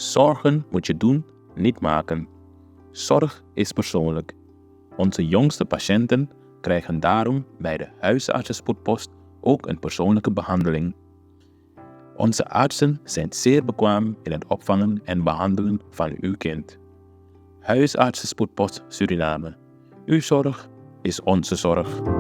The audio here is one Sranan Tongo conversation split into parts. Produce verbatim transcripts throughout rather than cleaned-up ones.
Zorgen moet je doen, niet maken. Zorg is persoonlijk. Onze jongste patiënten krijgen daarom bij de huisartsenspoedpost ook een persoonlijke behandeling. Onze artsen zijn zeer bekwaam in het opvangen en behandelen van uw kind. Huisartsenspoedpost Suriname. Uw zorg is onze zorg.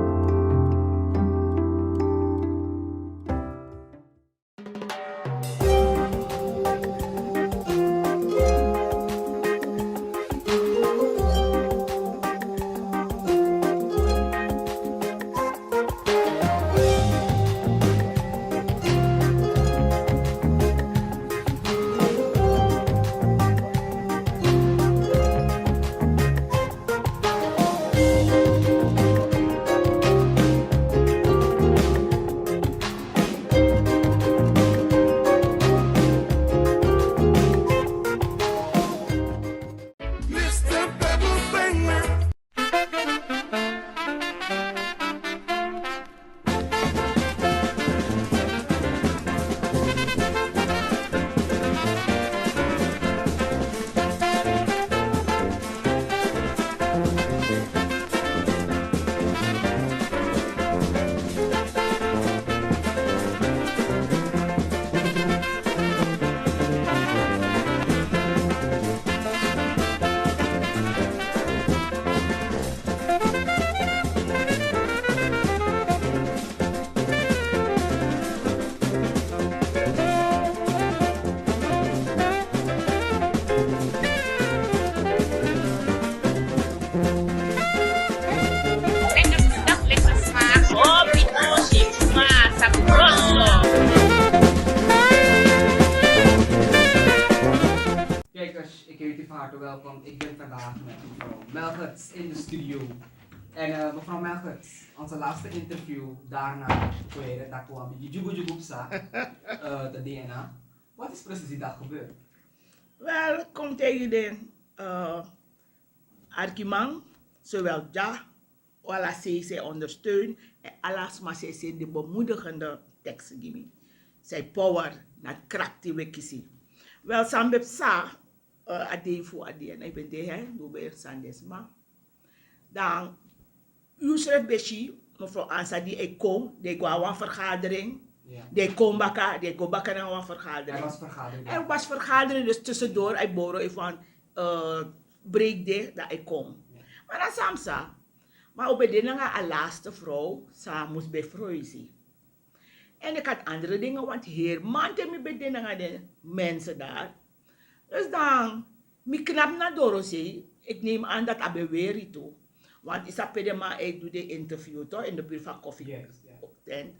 Kijkers, ik heet u van harte welkom. Ik ben vandaag met mevrouw Melgerts in de studio. En eh, mevrouw Melgerts, onze laatste interview, daarna kwere dat kwam die jugu jugu psa, eh, de D N A. Wat is precies die dag gebeurd? Wel, kom tegen de eh, arkiman, zowel Jah, ala sei sei ondersteun, en ala sma sei sei de bemoedigende teksten gi mi. Sei power na krakti we kisi. Wel, san ben psa, eh, a dei fu a D N A, ik ben de hè, do ben san den sma. Dan, yu srefi ben si, mevrouw Ansah di e kon, den e go na wan vergadering. Ja. Den e kon baka, den e go baka na wan vergadering. Er was vergadering. Er was vergadering, dus tussendoor, hij boro even van, eh, break de, dan hij kon. Ja. Maar dan san mi sa, maar ook bij de nanga a laatste vrouw, sa mus ben fruisi. En ik had andere dingen, want heel maand heb ik bij de nanga de mensen daar. Dus dan, mi knap na dorosei, ik neem aan dat a ben weri tu. Want yu sabi pe den man e du den interview toch, in de buurt van koffie tent.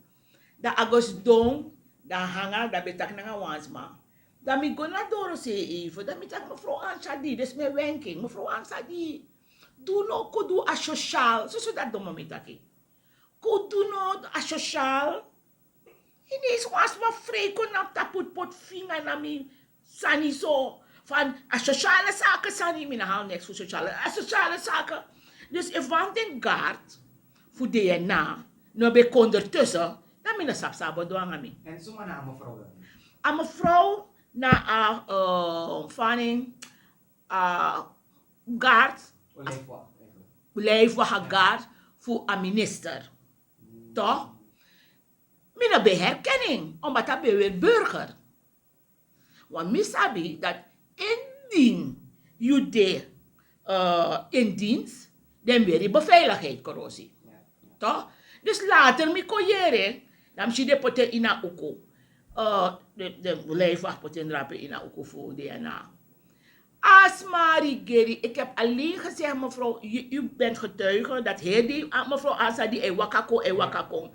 Dan a go sidon, dan hanga, dan ben taki nanga wan sma. Dan mi go na dorosei even, dan mi taki mevrouw Ansah di, dus mi e wenki, mevrouw Ansah di, du no kon du a sociaal, so so dat domo mi taki. Kon du no a sociaal. Ineens wan sma frei kon na tapu poti finga na mi sani so. Van a sociale zaken sani, mi no hali niks fu sociale, a sociale zaken. Dus efu wan den guard fu D N A no ben kon ertussen, dan mi no sabi san a bo du nanga mi. En suma na a mevrouw dan? A mevrouw na a, eh, fanning, a guard. Lijfwacht eigenlijk. Lijfwacht, ja, guard fu a minister. Toch? Mi no ben herkenning, omdat a ben weer burger. Want mi sabi dat indien yu de, eh, in dienst, den weri beveiligheid korosi. Ja. Toch? Dus later mi kon yere, dan mi si den poti en ini a uku. Eh, den, den lijfwacht poti en drape ini a uku fu D N A. A sma rigeri, ik heb alleen gezegd, mevrouw, u, u bent getuige dat heel die, ah, mevrouw Ansah di e waka kon, e waka kon.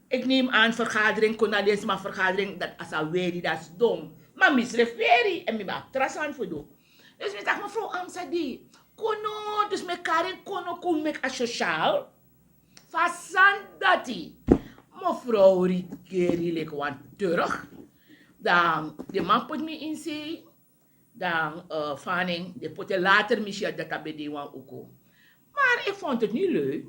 Ik neem aan, vergadering kon na den sma vergadering, dat a sa weri, dat is dom. Maar mi srefi weri, en mi ben abi tra sani fu du. Dus mi taki mevrouw Ansah di, kon no, dus mi kari en kon no, kon meki a sociaal. Fa a sani dati. Mevrouw rigeri leki wan Turk. Dan den man poti mi ini sei. Dan, eh, fanning, den poti en later, mi si dati a ben de wan uku. Maar ik vond het niet leuk.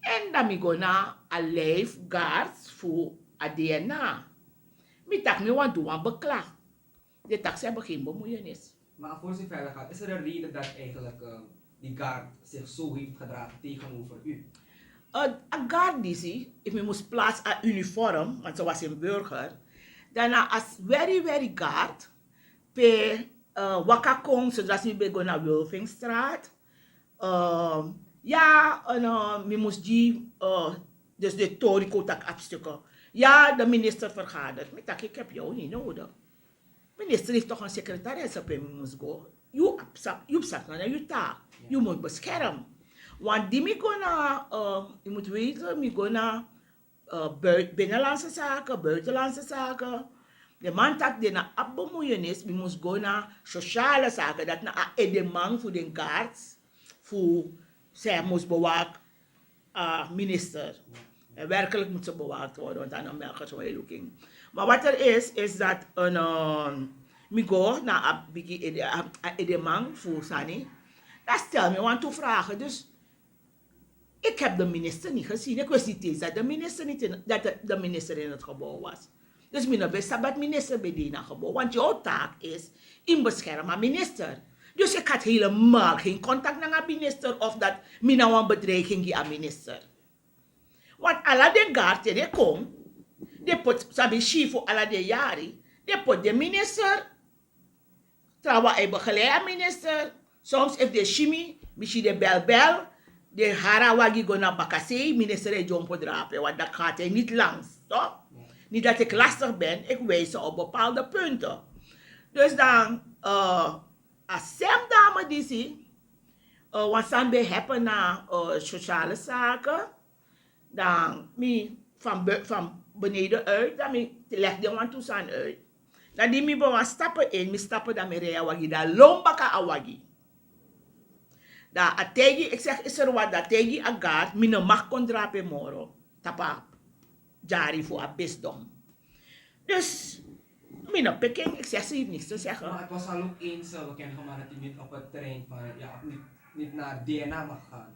En dan mi go na a lijfguard fu a D N A. Mi taki mi wani du wan beklag. De taxi hebben geen bemoeienis. Maar voor zover dat gaat, is er een reden dat eigenlijk eh, die guard zich zo heeft gedragen tegenover u? Eh, a guard disi, if mi mus plaats a uniform, want ze was een burger, dan na a very very guard pe eh, waka kon, zodat mi ben go na Wilvingstraat. Eh, ja, en eh, mi mus gi eh, dus de tori kon tak afstukken. Ja, de minister vergadert. Mi taki ik heb jou niet nodig. Minister heeft toch een secretaris op hem moest go. You upsap na you taak. You moet beschermen. Want die mi go na, eh, je moet weten, mi go na eh, bui- binnenlandse zaken, buitenlandse zaken. De man tak de na a bemoeienis, mi mus go na sociale zaken. Dat na a edeman voor de guards, voor zij moest bewaakt, eh, minister. En werkelijk moet ze bewaakt worden, want dan een melkers looking. Maar wat er is, is dat een, eh, mi go na a bigi ede, a, a edeman voor sani. Dat stel me want to vragen. Dus ik heb de minister niet gezien. Ik wist niet eens dat de minister, niet in, dat de, de minister in het gebouw was. Dus mi no ben sabi dat minister ben de na gebouw. Want jouw taak is in beschermen minister. Dus ik had helemaal geen contact met een minister of dat mi na een bedreiging gi a minister. Want ala den guard te de kon, de pot sabi si fu ala den yari, de pot de minister. Trawan e begeleid a minister. Soms efu den si mi, mi si den belbel, den hari a wagi go na bakasei, minister e dyompo drape, want dan gaat hij niet langs, toch? Niet dat ik lastig ben, ik wijs ze op bepaalde punten. Dus dan, eh, a sem dame disi, eh, wan sani ben happen na eh, sociale zaken. Dan mi van, be- van beneden uit, dan mi leg den wantu sani uit. Dan di mi ben wan stappen in, mi stappen dan mi rij a wagi, dan lon baka a wagi. Dan a taigi, ik zeg, is er wat, dan taigi a guard, mi no mag kon drape moro tapu a dyari fu a bisdom. Dus mi no piki en, ik zeg, ze heeft niks te zeggen. Maar het was al ook eens eh, bekendgemaakt dat u niet op het terrein van, ja, niet, niet naar D N A mag gaan.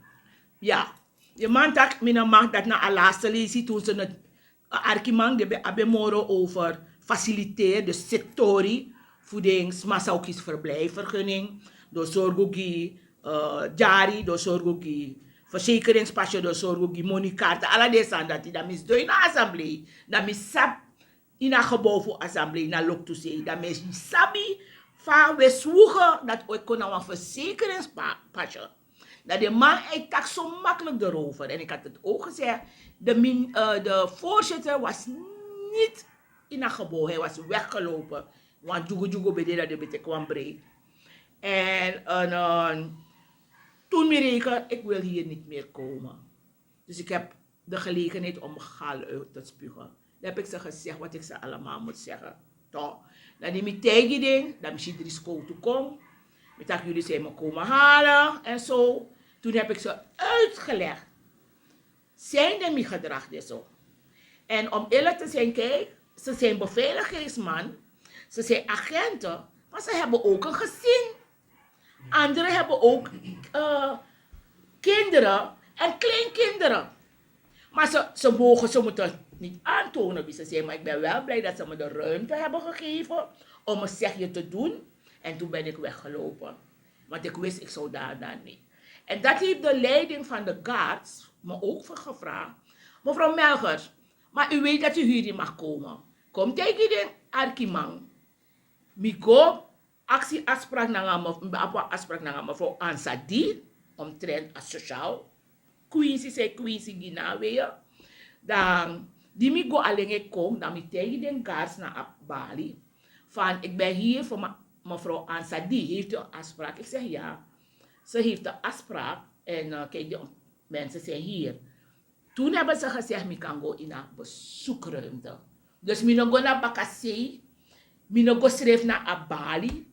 Ja, de man tak mi no mag, dat na a laatste leisi toen ze het, eh, arkiman de be abe moro over faciliteer, dus sectori, voedings, massa ook is verblijfvergunning, door sorgu gi eh, dyari, door sorgu gi verzekeringspasje, door sorgu gi monikaarten, ala den sani dati, dan mi sidon ini a assemblee, dan mi sabi ini a gebouw fu assemblee na loktusei, dan mi sabi fa we zwoegen dat we kon na wan verzekeringspasje. Dat de man, hij tak zo makkelijk erover. En ik had het ook gezegd, de, min, eh, de voorzitter was niet in a gebouw, hij was weggelopen. Want dyugu dyugu ben de, dat de ben teki wan break. En eh, toen mi reken, ik wil hier niet meer komen. Dus ik heb de gelegenheid om gal uit te spugen. Dan heb ik ze gezegd wat ik ze allemaal moet zeggen. Toch? Dan di mi taigi den, dan mi si dri skowtu kon. Mi taki, jullie zijn me komen halen en zo. Toen heb ik ze uitgelegd. Zijn den mi gedrag de zo. En om eerlijk te zijn, kijk, ze zijn beveiligingsman, ze zijn agenten, maar ze hebben ook een gezin. Anderen hebben ook eh, kinderen en kleinkinderen. Maar ze, ze mogen, ze moeten niet aantonen wie ze zijn. Maar ik ben wel blij dat ze me de ruimte hebben gegeven om een zegje te doen. En toen ben ik weggelopen. Want ik wist, ik zou daar dan niet. En dat heeft de leiding van de guards me ook voor gevraagd. Mevrouw Melgers, maar u weet dat u hier niet mag komen. Kom tegen de arkiman. Mi go aksi afspraak nanga mevrouw, mi ben abi wan afspraak nanga mevrouw Ansadi omtrent a sociaal kwinsi, sei kwinsi gi na a wei. Dan di mi go alen e kon, dan mi taigi den guards na a bali van, ik ben hier voor me- mevrouw Ansadi, heeft u een afspraak? Ik zeg ja, ze heeft een afspraak en eh, kijk, de mensen zijn hier. Toen hebben ze gezegd mi kan go ini a bezoekruimte. Dus mi no go na bakasei, mi no go srefi na a bali.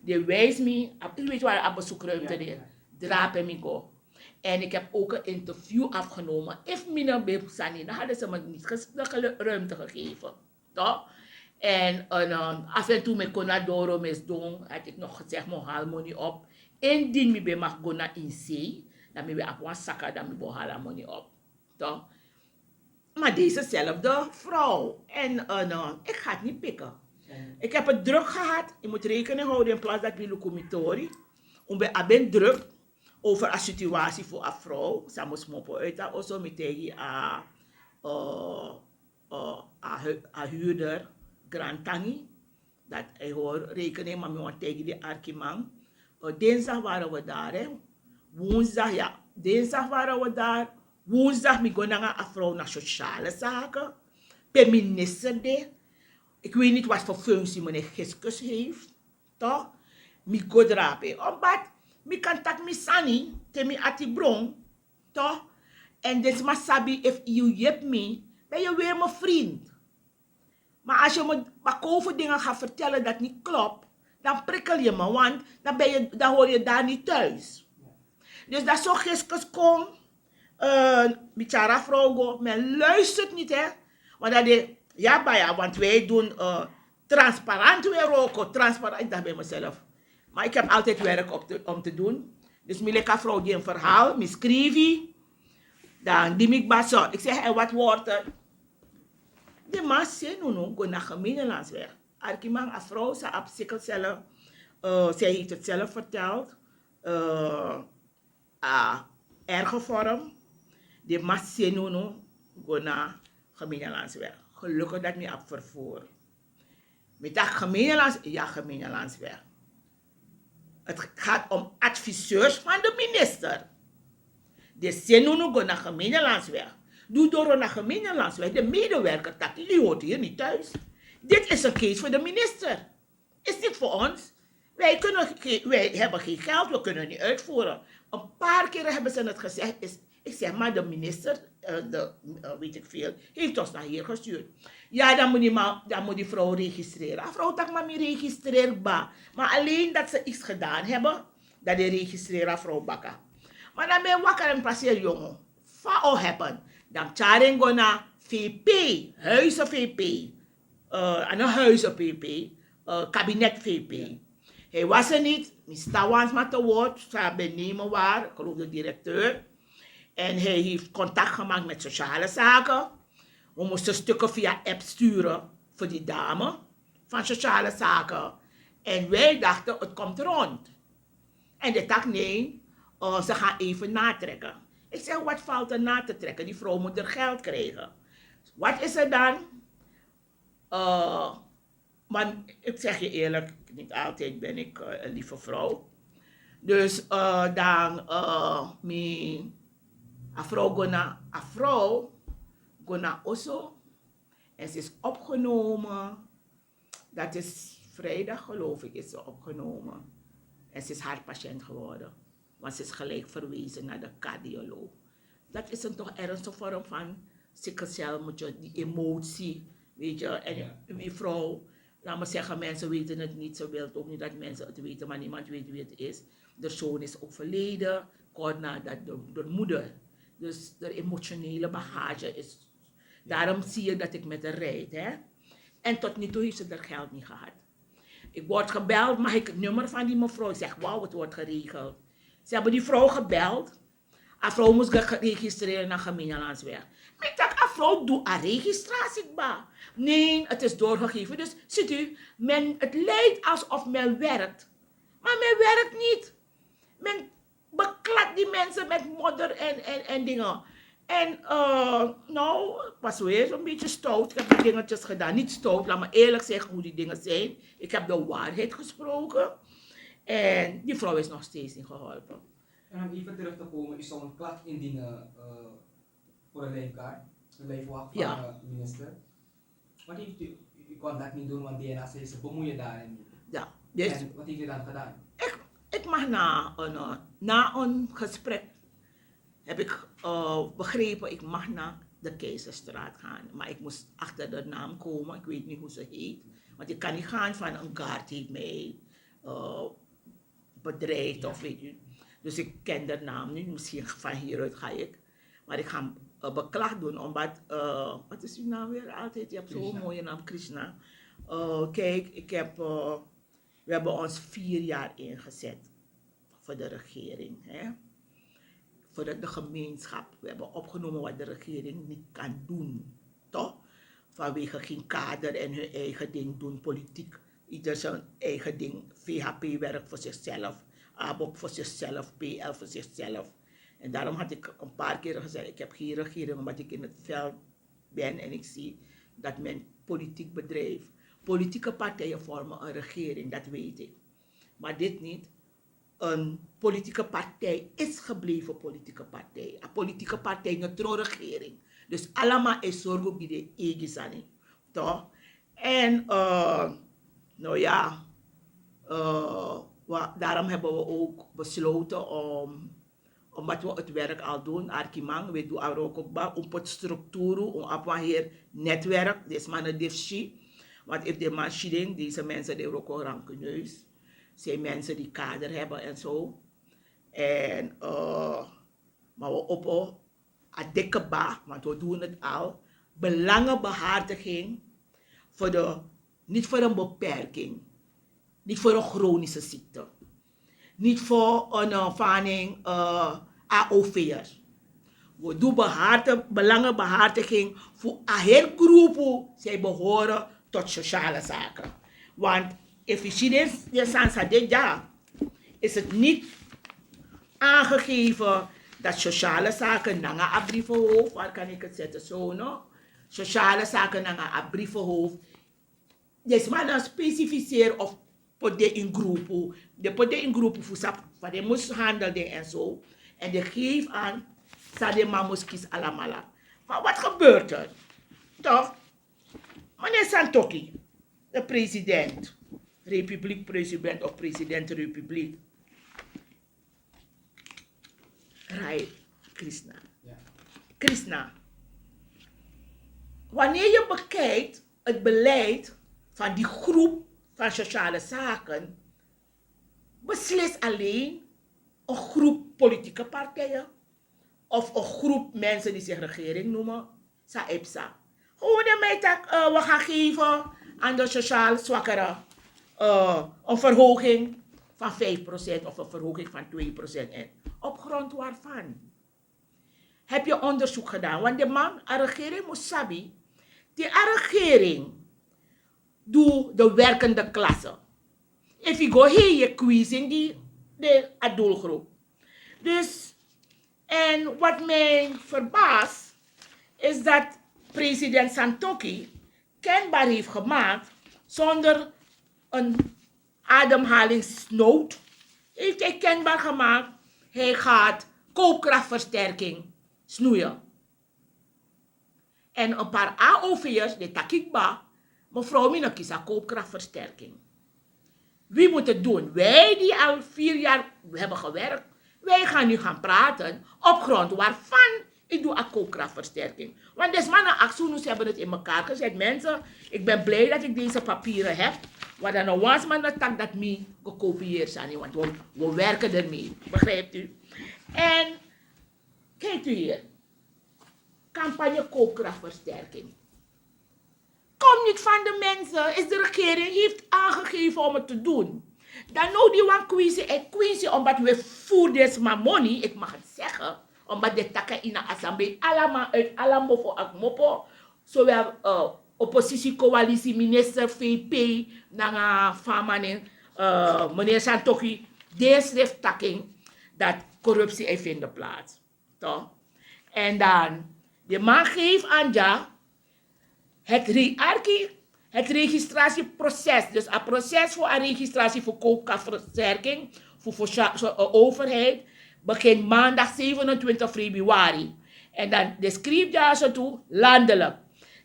Den wijs mi, a- u weet waar a bezoekruimte de, drape mi go. En ik heb ook een interview afgenomen. Efu mi no ben sani, dan hadden ze me niet ges- de gele- ruimte gegeven. Toch? En eh, af en toe mi kon na doro mi sidon, had ik nog gezegd mi o hali moni op. Indien mi ben mag go na insei, dan mi ben abi wan saka, dan mi ben o hali a moni op. Toch? Maar dezezelfde vrouw, en eh, ik ga het niet pikken. Ik heb het druk gehad. Je moet rekening houden in plaats dat we lukumitori. Un ben a ben druk over a situatie voor a vrouw. Sa mus mopo uit a oso mi tegi a, eh, eh, a hu- a huurder Grantangi. Dat hij hoor rekening, maar mi wan tegi de arkiman. Eh, dinsdag waren we daar, hè. Woensdag, ja. Dinsdag waren we daar. Woensdag mi go nanga a vrouw na sociale zaken. Per minister de. Ik weet niet wat voor functie meneer Giskus heeft. Toch? Mi go drape. Omdat mi kan tak mi sani, te mi ati bron. Toch? En dit ma sabi if you yep mi, ben je weer mijn vriend. Maar als je me bakoven dingen gaat vertellen dat niet klopt, dan prikkel je me, want dan, ben je, dan hoor je daar niet thuis. Dus dat zo gisteren kon, uh, Bichara vrouw go, men luistert niet, hè. Want dat de, ja, baya, want wij doen uh, transparant weer roken, transparant, ik dacht bij mezelf. Maar ik heb altijd werk op te, om te doen. Dus mi leki a vrouw die een verhaal, mi schrijf, dan die mi baso. Ik zeg, en wat wordt er? De man zei, no, no, go naar gemeentelandsweg. Arkiman, a vrouw, ze had sikkelcellen, uh, zij heeft het zelf verteld, uh, a erge vorm. De man zei, no, no, go naar gemeentelandsweg. Gelukkig dat mi op vervoer. Mi taki gemeentelands, ja, gemeentelandsweg. Het gaat om adviseurs van de minister. De senunu go na gemeentelandsweg. Doe door na gemeentelandsweg. De medewerker taki, die hoort hier niet thuis. Dit is een case voor de minister. Is niet voor ons. Wij kunnen geen, wij hebben geen geld, we kunnen het niet uitvoeren. Een paar keren hebben ze het gezegd, is Ik zeg, maar de minister, eh, de, eh, weet ik veel, heeft ons naar hier gestuurd. Ja, dan moet die man, dan moet die vrouw registreren. A vrouw taki, maar mi registreer kba. Maar alleen dat ze iets gedaan hebben, dat die registreren a vrouw baka. Maar dan ben je wakker en passeer, jongen. Fa o happen. Dan tyari en go na V P, huizen V P. Eh, a no huizen V P, eh, kabinet V P. Hij was er niet, mi stan wan sma te woord, sa ben nemen waar, ik geloof de directeur. En hij heeft contact gemaakt met sociale zaken. We moesten stukken via app sturen voor die dame van sociale zaken. En wij dachten, het komt rond. En de taki, nee, eh, ze gaan even natrekken. Ik zeg, wat valt er na te trekken? Die vrouw moet er geld krijgen. Wat is er dan? Eh, maar ik zeg je eerlijk, niet altijd ben ik, eh, een lieve vrouw. Dus, eh, dan, eh, mi, a vrouw go na, a vrouw go na oso. En ze is opgenomen. Dat is vrijdag, geloof ik, is ze opgenomen. En ze is hartpatiënt geworden. Want ze is gelijk verwezen naar de cardioloog. Dat is een toch ernstige vorm van sikkelcel, moet je die emotie, weet je. En die vrouw, laat me zeggen, mensen weten het niet, ze wil ook niet dat mensen het weten, maar niemand weet wie het is. De zoon is overleden, kort nadat de, de moeder. Dus de emotionele bagage is. Daarom zie je dat ik met haar rijd, hè. En tot nu toe heeft ze dat geld niet gehad. Ik word gebeld, mag ik het nummer van die mevrouw? Ik zeg, wauw, het wordt geregeld. Ze hebben die vrouw gebeld. A vrouw moest ge- geregistreerd na gemeentelandsweg. Mi taki, a vrouw doet a registratie kba. Nee, het is doorgegeven. Dus ziet u, men, het lijkt alsof men werkt. Maar men werkt niet. Men beklad die mensen met modder en, en, en dingen. En, eh, nou, was weer een beetje stout. Ik heb die dingetjes gedaan. Niet stout, laat me eerlijk zeggen hoe die dingen zijn. Ik heb de waarheid gesproken. En die vrouw is nog steeds niet geholpen. En om even terug te komen, u zou een klacht indienen, eh, voor de lijfguard, de lijfwacht van de minister. Wat heeft u, u kon dat niet doen, want D N A zei ze bemoeien daarin niet. Ja, dus en wat heeft u dan gedaan? Ik, ik mag na een, eh, na een gesprek heb ik, eh, begrepen, ik mag naar de Keizerstraat gaan. Maar ik moest achter de naam komen, ik weet niet hoe ze heet. Want ik kan niet gaan van een guard heeft mij, eh, bedreigd of weet je. Dus ik ken de naam niet, misschien van hieruit ga ik. Maar ik ga een, eh, beklag doen, omdat, eh, wat is uw naam weer altijd? Je hebt zo'n mooie naam, Krishna. Eh, kijk, ik heb, eh, we hebben ons vier jaar ingezet voor de regering, hè? Voor de, de gemeenschap. We hebben opgenomen wat de regering niet kan doen, toch? vanwege geen kader en hun eigen ding doen, politiek. Ieder zijn eigen ding. V H P werkt voor zichzelf, ABOP voor zichzelf, P L voor zichzelf. En daarom had ik een paar keer gezegd: ik heb geen regering, omdat ik in het veld ben en ik zie dat men politiek bedrijft. Politieke partijen vormen een regering, dat weet ik. Maar dit niet. Een politieke partij is gebleven politieke partij. Een politieke partij, een troonregering. Dus allemaal is zorgen bij de eigen sani. Toch? En, eh, nou ja, eh, wa- daarom hebben we ook besloten om, omdat we het werk al doen, Arkiman, we doen Arokokba, om het structuur, om op een heel netwerk, deze mannen defsi. Want if de man shilling, deze mensen die ook rankeneus, zijn mensen die kader hebben en zo. En, eh, maar we opo a dikke ba, want we doen het al. Belangenbehartiging voor de, niet voor een beperking, niet voor een chronische ziekte, niet voor een uh, fanning uh, A O V'er. We doen behartig, belangenbehartiging voor a heel groepen zij behoren tot sociale zaken. Want efficiëntie de sansa de ja, is het niet aangegeven dat sociale zaken nanga a brievenhoofd, waar kan ik het zetten, zo no? Sociale zaken nanga a brievenhoofd. Deze man dan specificeer of put de in groepen, de put de in groepen voor sap, van de moest handel de en zo. En de geef aan, sa de man moest kies allemaal. Maar wat gebeurt er? Toch? Meneer Santoki, de president, republiek president of president republiek. Rai Krishna. Krishna. Wanneer je bekijkt het beleid van die groep van sociale zaken, beslist alleen een groep politieke partijen of een groep mensen die zich regering noemen, sa ipsa. Gewoon de mij tak, eh, we gaan geven aan de sociaal zwakkere, eh, een verhoging van vijf procent of een verhoging van twee procent. En op grond waarvan? Heb je onderzoek gedaan? Want de man, a regering moet sabi, die a regering doet de werkende klasse. If you go here, je quizzing die de a doelgroep. Dus, en wat mij verbaast, is dat president Santoki kenbaar heeft gemaakt zonder een ademhalingsnood. Heeft hij kenbaar gemaakt, hij gaat koopkrachtversterking snoeien. En een paar A O V'ers, de takikba, mevrouw Minokisa, koopkrachtversterking. Wie moet het doen? Wij die al vier jaar hebben gewerkt, wij gaan nu gaan praten op grond waarvan ik doe a koopkrachtversterking. Want deze mannen, actie, ze hebben het in elkaar gezet. Mensen, ik ben blij dat ik deze papieren heb. Want dan was man dat tak dat me gekopieerd zijn. Want we, we werken ermee. Begrijpt u? En kijkt u hier. Campagne koopkrachtversterking. Komt niet van de mensen, is de regering heeft aangegeven om het te doen. Dan nou die wan kwisi en kwisi, omdat we voer deze man money, ik mag het zeggen, omdat de takken in de assemblee allemaal uit Alambo voor Akmopo, zowel eh, oppositie, coalitie, minister, V P, nanga famaning, eh, meneer Santoki, deze schrift taking dat corruptie heeft in de plaats. Toch? En dan, de man geeft aan, ja, het, re- arki- het registratieproces, dus het proces voor een registratie voor koopkrachtversterking, voor, voor sja- so- eh, overheid, begint maandag zevenentwintig februari. En dan de schrift ja zo toe, landelijk.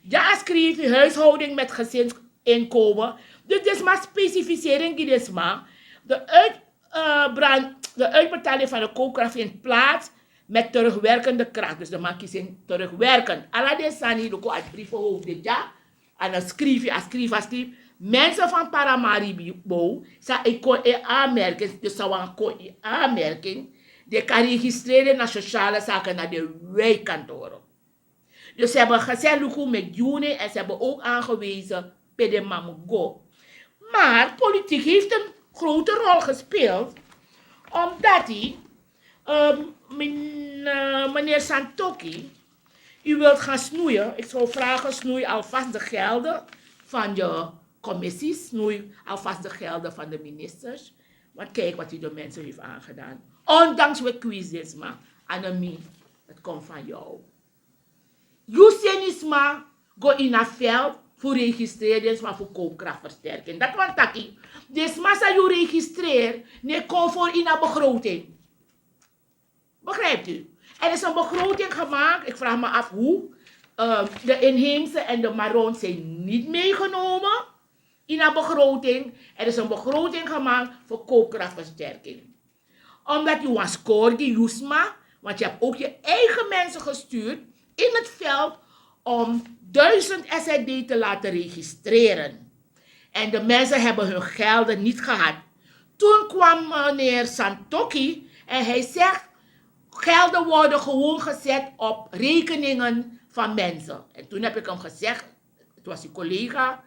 Ja, schrijf je huishouding met gezinsinkomen. Dus dit is maar specificering die dit is maar. De uit eh, brand, de uitbetaling van de koopkracht vindt plaats met terugwerkende kracht. Dus de man kiest in terugwerkend. Ala den sani, luku a brievenhoofd de ja. En dan schrijf je, a schrijf, a schrijf. Mensen van Paramaribo, sa ik kon in aanmerking, dus sa wan kon in aanmerking, die kan registreren naar sociale zaken, naar de wijkkantoren. Dus ze hebben gezegd, luku met Juni, en ze hebben ook aangewezen pe den man moet go. Maar politiek heeft een grote rol gespeeld, omdat hij, eh, men- eh, meneer Santoki, U wilt gaan snoeien. Ik zou vragen, snoei alvast de gelden van je commissies, snoei alvast de gelden van de ministers. Want kijk wat u de mensen heeft aangedaan. Ondanks we kwizi sma, Annemie, het komt van jou. Yu seni sma go ini a veld fu registreer den sma fu koopkrachtversterking. Dat wani taki, den sma san yu registreer, no e kon voor ini a begroting. Begrijpt u? Er is een begroting gemaakt. Ik vraag me af hoe, eh, de inheemse en de Marrons zijn niet meegenomen in een begroting. Er is een begroting gemaakt voor koopkrachtversterking. Omdat yu wani score gi yu sma, want je hebt ook je eigen mensen gestuurd in het veld om duizend S Z D te laten registreren. En de mensen hebben hun gelden niet gehad. Toen kwam meneer Santoki en hij zegt: gelden worden gewoon gezet op rekeningen van mensen. En toen heb ik hem gezegd, het was uw collega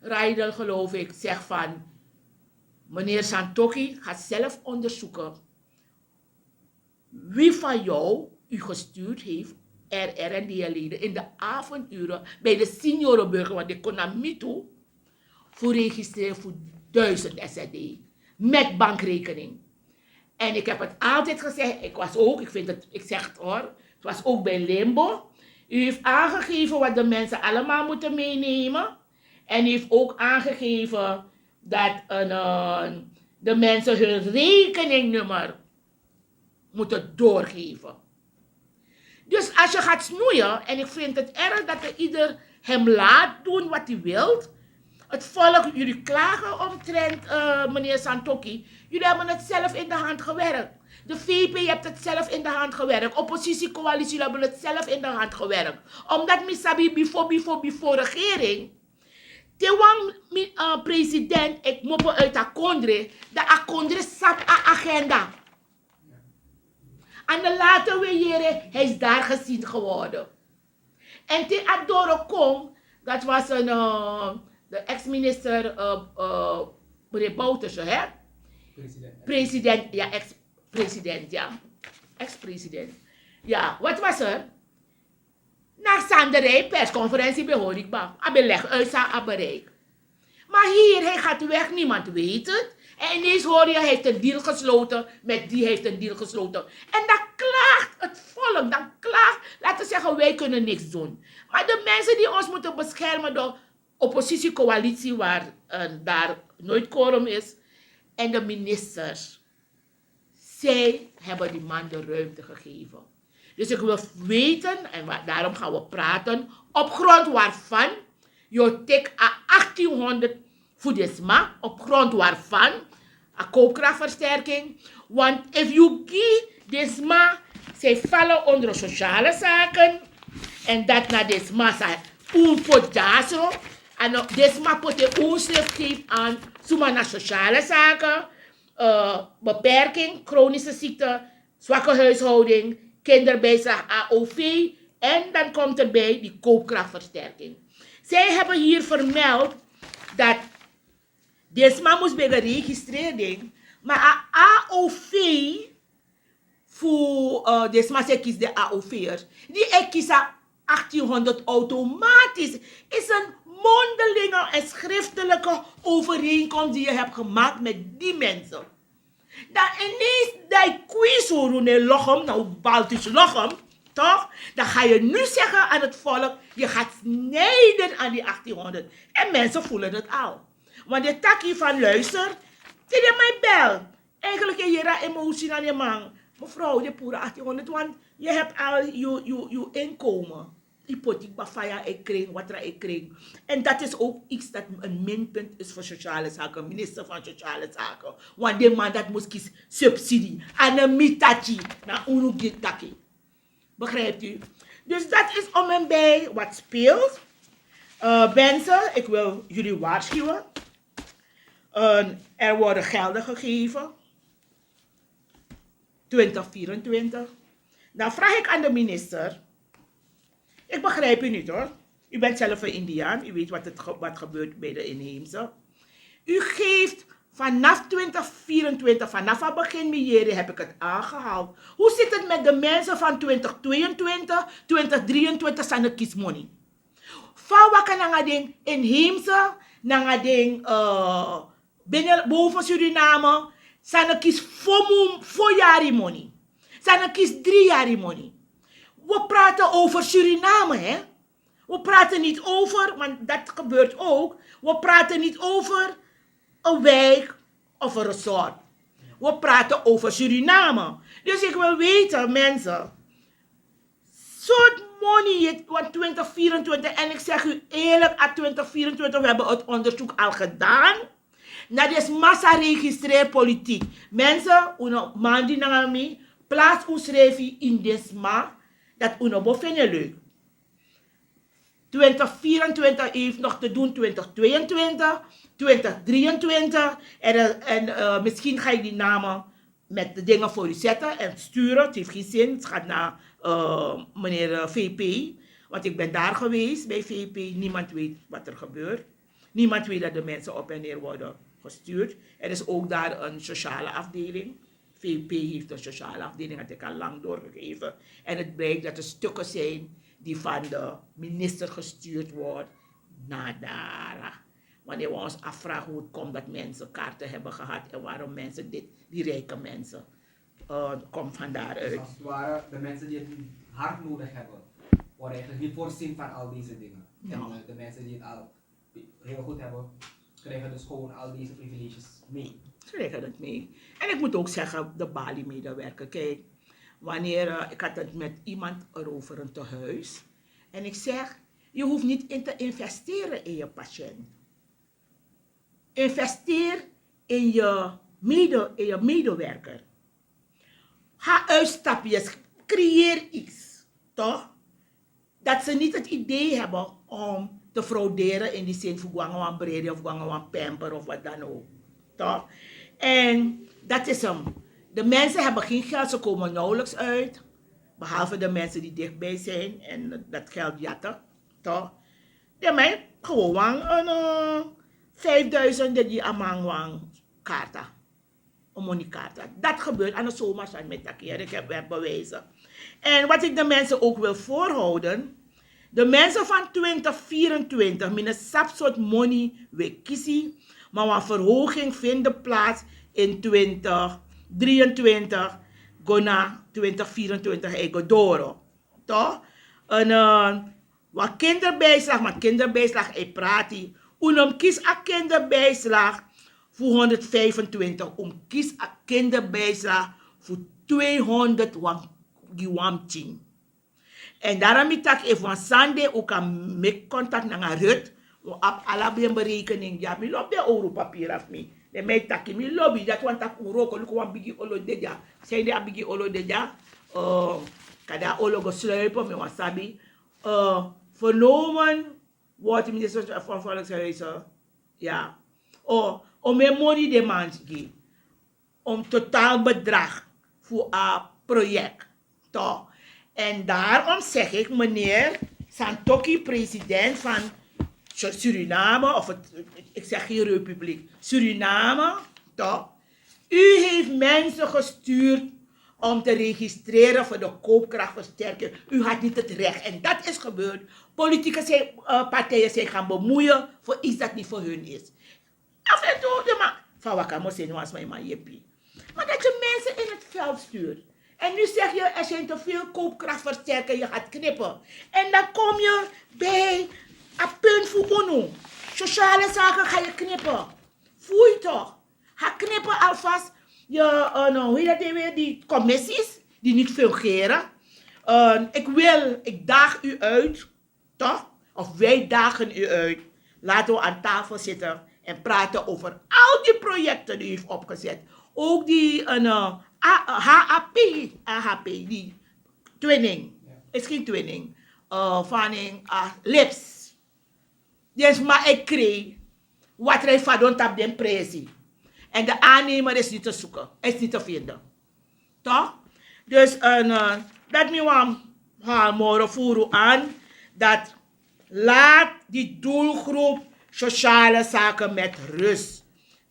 Raidel, geloof ik, zegt van: meneer Santoki gaat zelf onderzoeken wie van jou u gestuurd heeft, R R en D L-leden, in de avonduren bij de seniorenburger, want die kon naar mij toe, voor registreren voor duizend S Z D met bankrekening. En ik heb het altijd gezegd, ik was ook, ik vind het, ik zeg het hoor, het was ook bij Limbo. U heeft aangegeven wat de mensen allemaal moeten meenemen. En u heeft ook aangegeven dat een, eh, de mensen hun rekeningnummer moeten doorgeven. Dus als je gaat snoeien, en ik vind het erg dat er ieder hem laat doen wat hij wilt. Het volk, jullie klagen omtrent, eh, meneer Santoki. Jullie hebben het zelf in de hand gewerkt. De V P heeft het zelf in de hand gewerkt. Oppositiecoalitie, jullie hebben het zelf in de hand gewerkt. Omdat mi sabi bifo, bifo, bifo regering. Te wan mi, eh, president e kmopo uit a kondre, dan a kondre sabi a agenda. En de later we yere, hij is daar gezien geworden. En te a doro kon, dat was een, eh, de ex-minister, eh, eh, meneer Bouterse, hè? President. President, ja, ex-president, ja. Ex-president. Ja, wat was er? Na Sanderij persconferentie ben hori kba. A ben leg uit san a bereik. Maar hier, hij gaat weg, niemand weet het. En ineens hoor je, hij heeft een deal gesloten met die, hij heeft een deal gesloten. En dan klaagt het volk, dan klaagt, laten we zeggen, wij kunnen niks doen. Maar de mensen die ons moeten beschermen, de oppositiecoalitie, waar, eh, daar nooit quorum is, en de ministers. Zij hebben die man de ruimte gegeven. Dus ik wil weten, en wa- daarom gaan we praten, op grond waarvan je tik a achttienhonderd voor den sma, op grond waarvan a koopkrachtversterking. Want if you gi den sma, zij vallen onder sociale zaken. En dat na den sma sa un poti dya so. En den sma poti un schrift geven aan suma na sociale zaken, eh, beperking, chronische ziekte, zwakke huishouding, kinderbijslag, A O V. En dan komt erbij die koopkrachtversterking. Zij hebben hier vermeld dat den sma mus ben geregistreerd, maar A O V voor, eh, den sma san e kisi den A O V'ers, die e kisi a achttienhonderd automatisch, is een mondelinge en schriftelijke overeenkomst die je hebt gemaakt met die mensen. Dan ineens dan e kwizi unu na Lochem, na un baltus Lochem, toch? Dan ga je nu zeggen aan het volk, je gaat snijden aan die achttienhonderd. En mensen voelen het al. Want den taki van: luister, te den man e bel. Eigenlijk e yere a emotie na den man. Mevrouw, den puru achttienhonderd, want je hebt al je, je, je inkomen. Yu poti kba, faya e kring, watra e kring. En dat is ook iets dat een minpunt is voor sociale zaken, minister van sociale zaken. Want den man dat mus kisi subsidie. A no mi taki, na unu gi taki. Begrijpt u? Dus dat is om en bij wat speelt. Eh, mensen, ik wil jullie waarschuwen. Eh, er worden gelden gegeven. Twintig vierentwintig. Dan vraag ik aan de minister. Ik begrijp u niet, hoor. U bent zelf een Indiaan. U weet wat, het ge- wat gebeurt bij de inheemse. U geeft Vanaf twintig vierentwintig, vanaf het begin mi yeri heb ik het aangehaald. Hoe zit het met de mensen van twintig tweeëntwintig, twintig drieëntwintig san no kisi moni? Fa waka nanga den inheemse, nanga den, eh, binnen, boven Suriname, san no kisi fo mun, fo yari moni. San no kisi dri yari moni. We praten over Suriname, hè? We praten niet over, want dat gebeurt ook. We praten niet over een wijk of een resort. We praten over Suriname. Dus ik wil weten, mensen, soort moni, want twintig vierentwintig, en ik zeg u eerlijk, uit twintig vierentwintig, we hebben het onderzoek al gedaan. Dat is massa registreer politiek. Mensen, unu mandi nanga mi, plaats u schrijf in dit sma, dat unu bo vinden leuk. Twintig vierentwintig heeft nog te doen, twintig tweeëntwintig, twintig drieëntwintig. En, eh, en, eh, misschien ga ik die namen met de dingen voor u zetten en sturen. Het heeft geen zin. Het gaat naar, eh, meneer, eh, V P. Want ik ben daar geweest bij V P. Niemand weet wat er gebeurt. Niemand weet dat de mensen op en neer worden gestuurd. Er is ook daar een sociale afdeling. V P heeft een sociale afdeling, dat heb ik al lang doorgegeven. En het blijkt dat er stukken zijn die van de minister gestuurd wordt naar daar. Wanneer we ons afvragen hoe het komt dat mensen kaarten hebben gehad en waarom mensen dit, die rijke mensen, eh, komt van daaruit. Dus als het ware, de mensen die het hard nodig hebben, worden eigenlijk niet voorzien van al deze dingen. Ja. En, eh, de mensen die het al heel goed hebben, krijgen dus gewoon al deze privileges mee. Krijgen het mee. En ik moet ook zeggen, de baliemedewerker, kijk, wanneer, eh, ik had het met iemand erover, een tehuis. En ik zeg, je hoeft niet in te investeren in je patiënt. Investeer in je mede-, in je medewerker. Ga uitstapjes, creëer iets, toch? Dat ze niet het idee hebben om te frauderen in die zin, voor gwangen wan brede of gwangen wan pamper of wat dan ook. Toch? En dat is hem. De mensen hebben geen geld, ze komen nauwelijks uit. Behalve de mensen die dichtbij zijn en dat geld jatten. Toch? Ja, maar gewoon wan, een, eh, vijfduizend die a man wan karta. Een monikarta. Dat gebeurt aan de zomaar, san mi e taki. Ik heb, heb bewijzen. En wat ik de mensen ook wil voorhouden. De mensen van twintig vierentwintig, mi no sabi sortu moni wi e kisi, maar een verhoging vindt plaats in twintig drieëntwintig, go na twintig vierentwintig, e go doro. Toch? En, eh, wan kinderbijslag, maar kinderbijslag, e prati. Un no mus kisi a kinderbijslag voor honderdvijfentwintig, un mus kisi a kinderbijslag voor tweehonderd wan, gi wan pikin. En daarom mi taki, efu wan sani de, un kan meki contact nanga Ruth. Un abi ala den berekening dya. Mi lobi den owru papira fu mi. Den mi e taki, mi lobi, dati wani taki un wroko, luku wan bigi olo de dya. San de a bigi olo de dya? Eh, kande a olo go sluipen, mi wani sabi. Eh, vernomen wordt minister van Volkshuizen. Ja. O, omeni moni den man gi. Om totaalbedrag voor a project. Toch? En daarom zeg ik, meneer Santokhi, president van Su-, Suriname, of het, ik zeg geen republiek, Suriname, toch? U heeft mensen gestuurd om te registreren voor de koopkrachtversterking. U had niet het recht. En dat is gebeurd. Politieke zijn, eh, partijen zijn gaan bemoeien voor iets dat niet voor hun is. Af en toe, de man, fa waka, mi o seni wan sma, yu man yepi. Maar dat je mensen in het veld stuurt. En nu zeg je, er zijn te veel koopkrachtversterkers, je gaat knippen. En dan kom je bij a punt fu unu. Sociale zaken ga je knippen. Voel je toch? Ga knippen alvast je, eh, no, hoe heet dat weer, die commissies die niet fungeren. Eh, ik wil, ik daag u uit, toch? Of wij dagen u uit. Laten we aan tafel zitten en praten over al die projecten die u heeft opgezet. Ook die, eh, no, A-, H A P, A H P, die twinning. Ja. Is geen twinning. Eh, van een, ah, lips. Den sma e krei, watra e fadon tapu den presi. En de aannemer is niet te zoeken, is niet te vinden. Toch? Dus, eh, dat mi wani hali moro furu aan, dat laat die doelgroep sociale zaken met rust.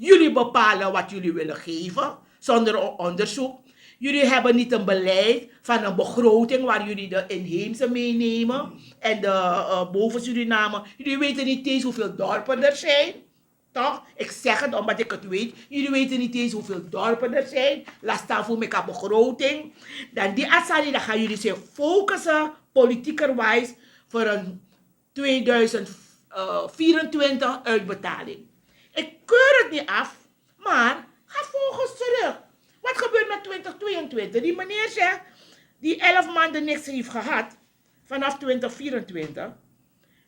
Jullie bepalen wat jullie willen geven zonder een onderzoek. Jullie hebben niet een beleid van een begroting waar jullie de inheemse meenemen en de uh, boven Suriname. Jullie weten niet eens hoeveel dorpen er zijn. Toch? Ik zeg het omdat ik het weet. Jullie weten niet eens hoeveel dorpen er zijn. Last daarvoor met een begroting. Dan die asali, dan gaan jullie zich focussen, politiekerwijs, voor een tweeduizend vierentwintig uitbetaling. Ik keur het niet af, maar ga volgens terug. Wat gebeurt met twintig tweeëntwintig? Die meneer zegt, die elf maanden niks heeft gehad vanaf twintig vierentwintig.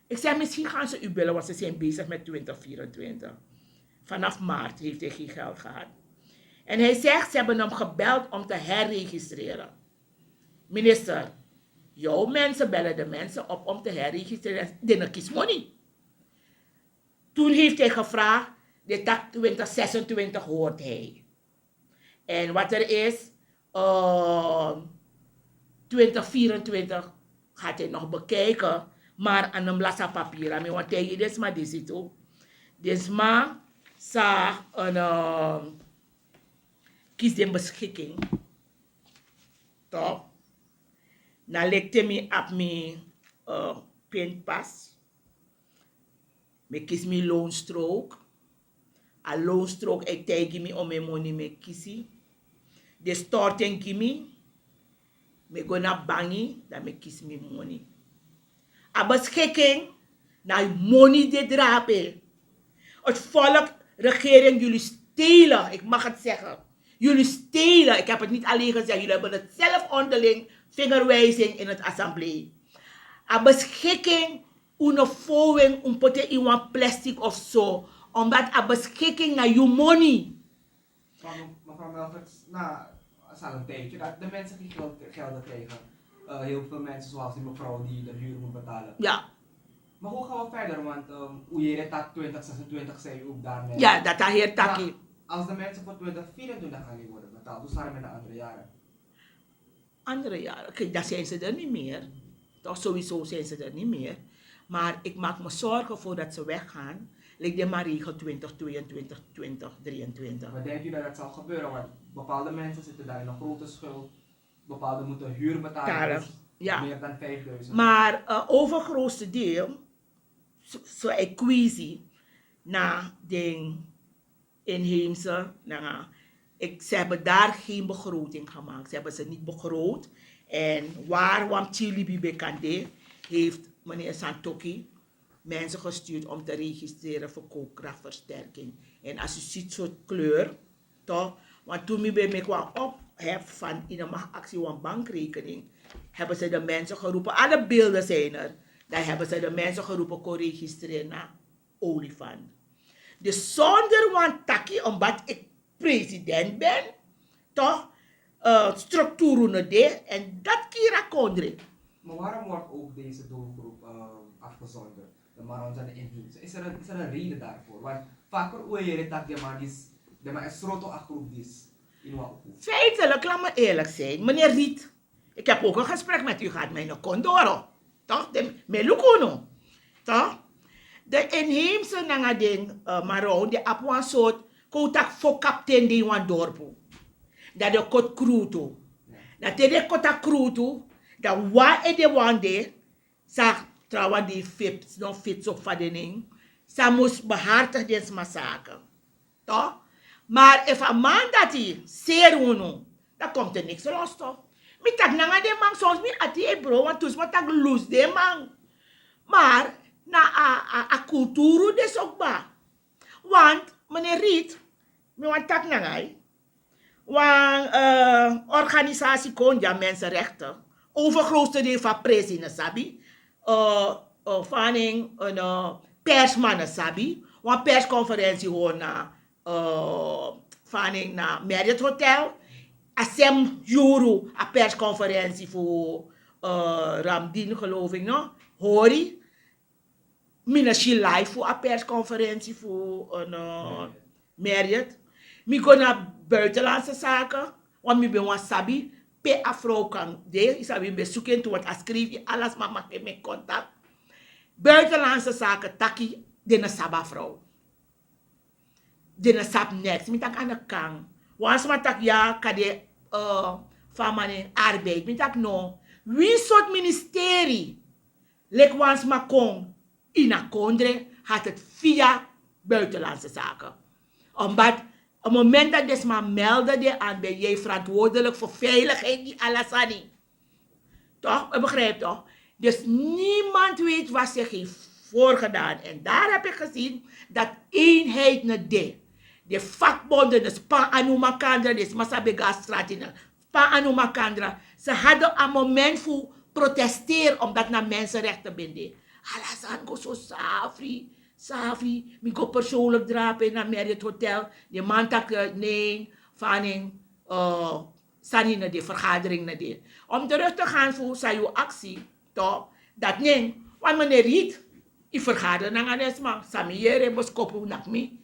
Ik zeg, misschien gaan ze u bellen, want ze zijn bezig met twintig vierentwintig. Vanaf maart heeft hij geen geld gehad. En hij zegt, ze hebben hem gebeld om te herregistreren. Minister, jouw mensen bellen de mensen op om te herregistreren. Die no kies money. Toen heeft hij gevraagd, de tak twintig zesentwintig hoort hij. En wat er is, uh, twintig vierentwintig gaat hij nog bekijken. Maar aan hem lasa papira. Mi want hij dit maar dit ziet ook. Dit maar sa een uh, kies de beschikking. Toch? Na leki te mi abi mi uh, pinpas. Mi kisi mi loonstrook. A loonstrook e taigi mi omeni moni mi e kisi. De storting gi mi. Mi go na bangi, dan mi kisi mi moni. A beschikking na moni de drape. Het volk, regering, jullie stelen. Ik mag het zeggen. Jullie stelen. Ik heb het niet alleen gezegd. Jullie hebben het zelf onderling vingerwijzing in het assemblee. A beschikking, un no fowing, un pote in wan plastic of zo. Omdat a beschikking na yu moni. Mevrouw Melvert, na, het is al een tijdje dat de mensen geen geld, gelden krijgen. Uh, heel veel mensen, zoals die mevrouw die de huur moet betalen. Ja. Maar hoe gaan we verder? Want um, u heer het dat twintig zesentwintig zei u ook daarmee. Ja, dat hij heer taki. Als de mensen voor twintig vierentwintig gaan niet worden betaald, hoe zal het met de andere jaren? Andere jaren, kijk, dan zijn ze er niet meer. Toch, sowieso zijn ze er niet meer. Maar ik maak me zorgen voor dat ze weggaan. Lijkt de maar regel twintig tweeëntwintig, twintig drieëntwintig. Wat denkt u dat dat zal gebeuren? Want bepaalde mensen zitten daar in een grote schuld. Bepaalde moeten huur betalen. Dus ja. Meer dan vijfduizend. Maar uh, overgrootste deel, zo so, so, ik kwijt na ding inheemse nanga. Ik, ze hebben daar geen begroting gemaakt. Ze hebben ze niet begroot. En waar Wamchi Libi Bekande heeft meneer Santoki mensen gestuurd om te registreren voor koopkrachtversterking. En als u ziet zo'n kleur, toch? Want toen mi ben ik wel op heb van in de macht actie een bankrekening, hebben ze de mensen geroepen. Alle beelden zijn er. Dan hebben ze de mensen geroepen kon registreren naar olifant. Dus zonder wan taki, omdat ik president ben, toch, uh, structuren no de en dat kira kondre. Maar waarom wordt ook deze doelgroep uh, afgezonderd? De Marons en de inheemse. Is er, een, is er een reden daarvoor? Want vaker hoor je dat de man is, de man is roto a groep dis in Wakuku. Feitelijk, laat me eerlijk zijn, meneer Riet, ik heb ook een gesprek met u gehad, mijn Kondoro. Toch? De Melukunu. Toch? De inheemse nanga den uh, Maroon, de abi wan soort, kon tak fo kapten de wan dorpu. Dat de kot krutu. Dat te de kota krutu, dat wan e de wan de, sa trawan di fit, no fit so fa den nen, sa mus behartig den sma sake. Toch? Maar efu a man dati seri unu, dan komt er niks los toch. Mi taki nanga den man, soms mi ati e bro, want tu sma taki lus den man. Maar na a, a, a kulturu de so kba. Want meneer Riet, mi wan taki nanga yu. Wan uh, organisatie kon dya mensenrechten. Overgrootste deel van prijs in sabi. Uh, uh, faning een uh, persman sabi. Wan persconferentie hoor na uh, faning na Marriott Hotel. Asem yuru a persconferentie voor uh, Ramdin geloof ik no. Hori. Mi no si live fu a persconferentie fu een uh, Marriott. Mi go na buitenlandse zaken, want mi ben wan sabi pe a vrouw kan de, yu sabi mi ben suki en tu, want a skrifi ala sma maki mi contact. Buitenlandse zaken taki den no sabi a vrouw. Den no sabi neks. Mi taki a no kan. Wan sma taki ya, kade, eh, fu a man nen arbeid. Mi taki no. Wi sort ministeri, leki wan sma kon ini a kondre, had het via buitenlandse zaken. Omdat op het moment dat den sma melden den, dan ben jij verantwoordelijk voor veiligheid, die ala sani. Toch? U begrijpt toch? Dus niemand weet wat zich heeft voorgedaan. En daar heb ik gezien dat eenheid niet deed. De vakbonden, dus pa anu makandra, dus masabega stratina, pa anu makandra. Ze hadden een moment voor protesteren, omdat na mensenrechten binden. Ala san go so safri, safri. Mi go persoonlijk drapen in a Marriott Hotel. De man taki, eh, nee, fanning, eh, sani na de, vergadering na de. Om terug te gaan voor Sayu actie, toch? Dat nen, want meneer Riet, ik vergader nanga den sma, Sami Jere, Boskopu, nak mi,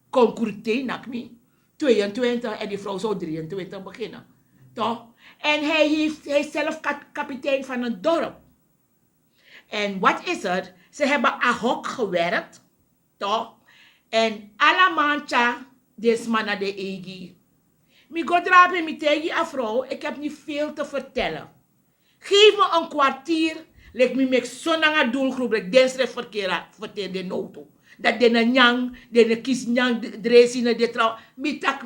concrete, nak mi, tweeëntwintig en die vrouw zou drieëntwintig beginnen, toch? En hij heeft, hij is zelf ka-, kapitein van een dorp. En wat is er? Ze hebben ad hoc gewerkt, toch? En allemaal tja, dit man na de eigi. Mi go drape, mi tegi a vrouw, ik heb niet veel te vertellen. Geef me een kwartier, lik mi mek so nanga doelgroep, lik den sref verkeer, verkeer den noto. Dat den na nyang, den na kis nyang, d-, dresi na de trouw. Mi tak,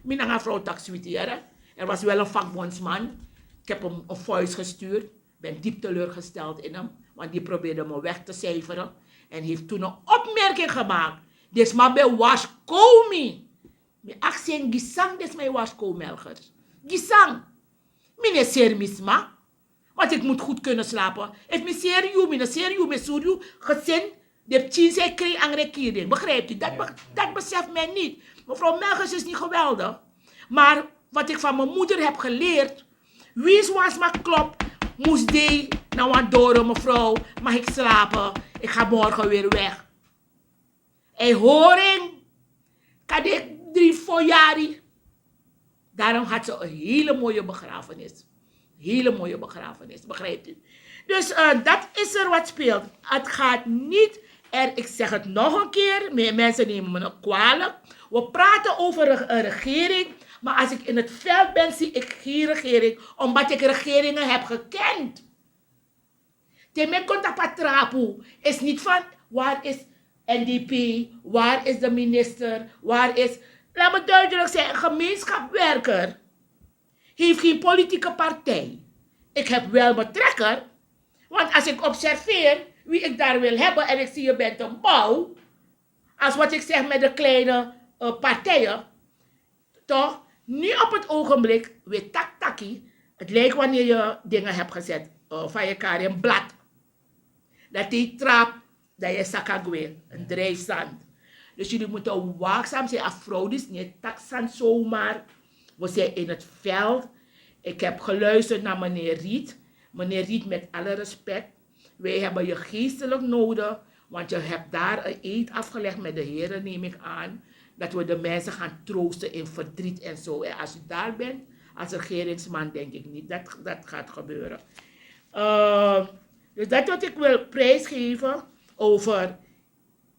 mi nanga vrouw tak switi, hè. Er was wel een vakbondsman. Ik heb hem een vuist gestuurd. Ben diep teleurgesteld in hem, want die probeerde me weg te cijferen. En heeft toen een opmerking gemaakt. Dit man ben waskomi. Mi aksi en gi san, dit man waskomi Melgers. Gi san. Mi no seri mi sma. Want ik moet goed kunnen slapen. Efu mi seri yu, mi no seri yu, mi suri yu gezin, de pikin san yu krijg nanga regering. Begrijpt u? Dat be-, dat beseft men niet. Mevrouw Melgers is niet geweldig. Maar wat ik van mijn moeder heb geleerd, wie is wan sma klop, moest die na wan doro, mevrouw, mag ik slapen? Ik ga morgen weer weg. Hij horing, kan dit drie, vier jari. Daarom had ze een hele mooie begrafenis. Hele mooie begrafenis, begrijpt u? Dus, eh, dat is er wat speelt. Het gaat niet, en ik zeg het nog een keer, meer mensen nemen me kwalijk. We praten over re-, een regering, maar als ik in het veld ben, zie ik geen regering, omdat ik regeringen heb gekend. Te mi kon tapu a trapu, is niet van waar is N D P, waar is de minister, waar is, laat me duidelijk zijn, een gemeenschapswerker heeft geen politieke partij. Ik heb wel mijn trekker, want als ik observeer wie ik daar wil hebben en ik zie je bent een bouw, als wat ik zeg met de kleine, eh, partijen, toch? Nu op het ogenblik, we tak taki, het lijkt wanneer je dingen hebt gezet, eh, van je kar in blad. Dat die trap, dat je saka gwe, een drijfzand. Dus jullie moeten waakzaam zijn. A vrouw die is niet tak zand zomaar. We zijn in het veld. Ik heb geluisterd naar meneer Riet. Meneer Riet, met alle respect, wij hebben je geestelijk nodig, want je hebt daar een eed afgelegd met de Here, neem ik aan, dat we de mensen gaan troosten in verdriet en zo. En als u daar bent, als regeringsman, denk ik niet dat dat gaat gebeuren. Eh, dus dat wat ik wil prijsgeven over,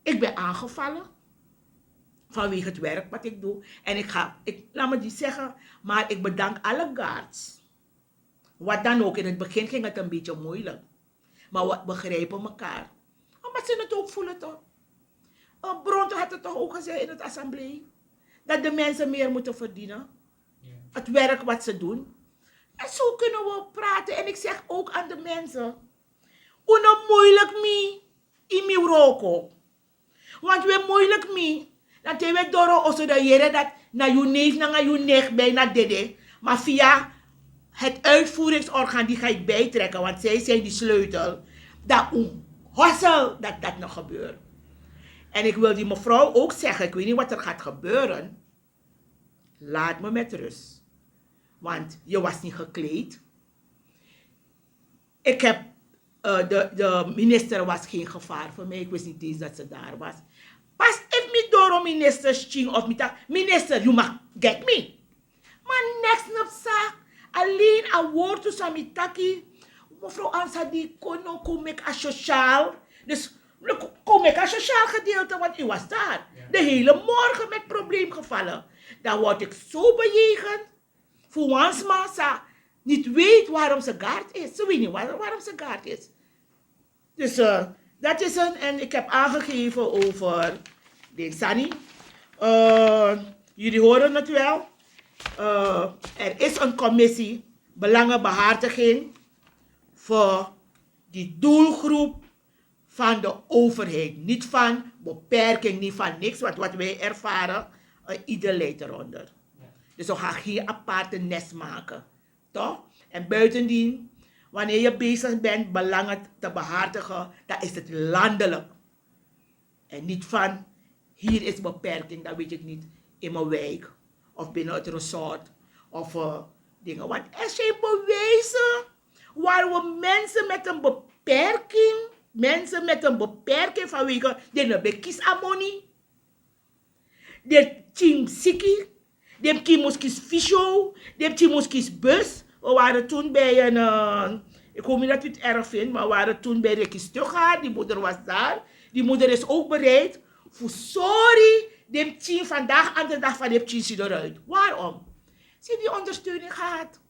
ik ben aangevallen vanwege het werk wat ik doe. En ik ga, ik, laat me die zeggen, maar ik bedank alle guards. Wat dan ook, in het begin ging het een beetje moeilijk. Maar we begrijpen elkaar. Omdat ze het ook voelen, toch? Eh, Bronte had het toch ook gezegd in het assemblee, dat de mensen meer moeten verdienen. Ja. Het werk wat ze doen. En zo kunnen we praten. En ik zeg ook aan de mensen: un no moeilijk mi in mi wroko. Want we moeilijk mi, dan te we doro oso, dan yere dat na yu neef nanga yu nicht bijna dede. Maar via het uitvoeringsorgaan die ga ik bijtrekken, want zij zijn die sleutel. Dat un hosel dat dat nog gebeurt. En ik wil die mevrouw ook zeggen, ik weet niet wat er gaat gebeuren. Laat me met rust. Want je was niet gekleed. Ik heb, eh, de, de minister was geen gevaar voor mij. Ik wist niet eens dat ze daar was. Pas efu mi doro minister sting of mi taki: minister, you mag get me. Maar niks nupsa. Alleen a wortu san mi taki. Mevrouw Ansa di kon no kon meki a sociaal. Dus kon meki a sociaal gedeelte, want u was daar. Ja. de hele morgen met probleem gevallen. Dan word ik zo bejegend. Voor wansma sa niet weet waarom ze gaard is. Ze weet niet waar- waarom ze gaard is. Dus eh, dat is een, en ik heb aangegeven over de Sani. Eh, jullie horen het wel. Eh, er is een commissie belangenbehartiging voor die doelgroep van de overheid. Niet van beperking, niet van niks. Want wat wij ervaren, eh, ieder leidt eronder. Dus we gaan geen aparte nest maken. Toch? En buitendien, wanneer je bezig bent belangen te behartigen, dan is het landelijk. En niet van, hier is beperking, dat weet ik niet, in mijn wijk of binnen het resort of eh, dingen. Want er zijn bewijzen waar we mensen met een beperking, mensen met een beperking vanwege de bekis amoni, de team siki, de team muskis fisio, de team muskis bus. We waren toen bij een, eh, ik hoop niet dat u het erg vindt, maar we waren toen bij Ricky Stuggaard. Die moeder was daar. Die moeder is ook bereid voor sorry, de team vandaag, andere dag van de team ziet eruit. Waarom? Zie, die ondersteuning gehad.